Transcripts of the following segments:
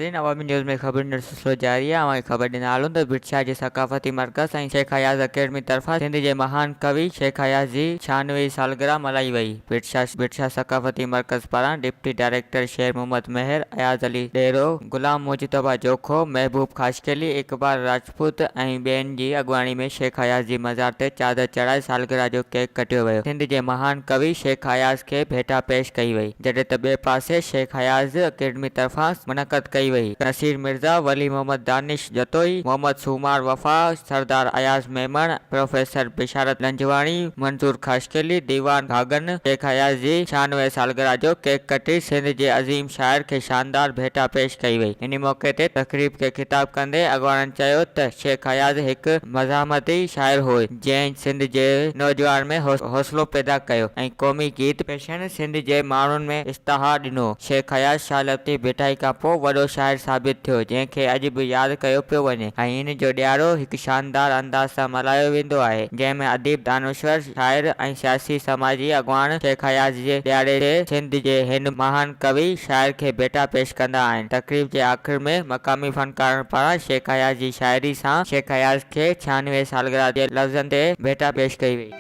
ناظرين عوامي نيوز ۾ خبرن جو سلسلو جاري آهي اوهان کي خبر ڏيندا هلون ته ڀٽ شاهه جي ثقافتي مرڪز ۽ شيخ اياز اڪيڊمي طرفان سنڌ جي مهان ڪوي شيخ اياز جي 96 هين سالگرهه ملهائي وئي ڀٽ شاهه ڀٽ شاهه ثقافتي مرڪز پاران ڊپٽي ڊائريڪٽر شير محمد مهر اياز علي ڏيرو غلام مجتبيٰ جوکو محبوب خاصخيلي اقبال راجپوت ۽ ٻين جي اڳواڻي ۾ شيخ اياز جي مزار تي چادر چڙهائي سالگرهه جو ڪيڪ ڪٽيو ويو سنڌ جي مهان ڪوي شيخ اياز کي ڀيٽا پيش ڪئي وئي. جڏهن ته ٻئي پاسي شيخ اياز اڪيڊمي طرفان منعقد ڪئي وئي. نصير مرزا، ولي محمد دانش جتوئي، محمد سومار وفا، سردار اياز ميمڻ، پروفيسر بشارت لنجواڻي، منظور خاصخيلي، ديوان گهاگن شيخ اياز جي 96 سالگرهه جو ڪيڪ ڪٽي سنڌ جي عظيم شاعر کي شاندار ڀيٽا پيش ڪئي وئي. ان موقعي تي تقريب کي خطاب ڪندي اڳواڻن چيو ته شيخ اياز هڪ مزاحمتي شاعر هو جنهن سنڌ جي نوجوانن ۾ حوصلو پيدا ڪيو ۽ قومي گيت پيشن سنڌ جي ماڻهن ۾ اشتها ڏنو. شيخ اياز شاهه لطيف ڀٽائي کان پوء وڏو شاعر ثابت ٿيو، جنهن کي اڄ به ياد ڪيو پيو وڃي ۽ هن جو ڏهاڙو هڪ شاندار انداز سان ملهايو ويندو آهي، جنهن ۾ اديب، دانشور، شاعر ۽ سياسي سماجي اڳواڻ شيخ اياز جي ڏهاڙي تي سنڌ جي هن مهان ڪوي، شاعر کي ڀيٽا پيش ڪندا آهن. تقريب جي آخر ۾ مقامي فنڪارن پاران شيخ اياز جي شاعري سان شيخ اياز کي 96 سالگرهه جي لفظن تي ڀيٽا پيش ڪئي وئي.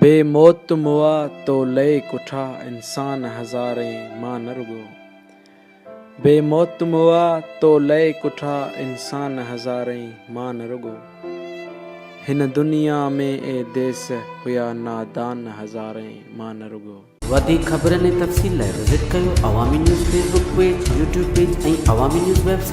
بي موت مئا تو لئي ڪٺا انسان هزارين مان نه رڳو بي موت مئا تو لئي ڪٺا انسان هزارين مان نه رڳو هن دنيا ۾ اي ديس هيا نادان هزارين مان نه رڳو. وڌيڪ خبرن ۽ تفصيل لاء وزٽ ڪيو Awami news Facebook page, YouTube page ۽ Awami news website.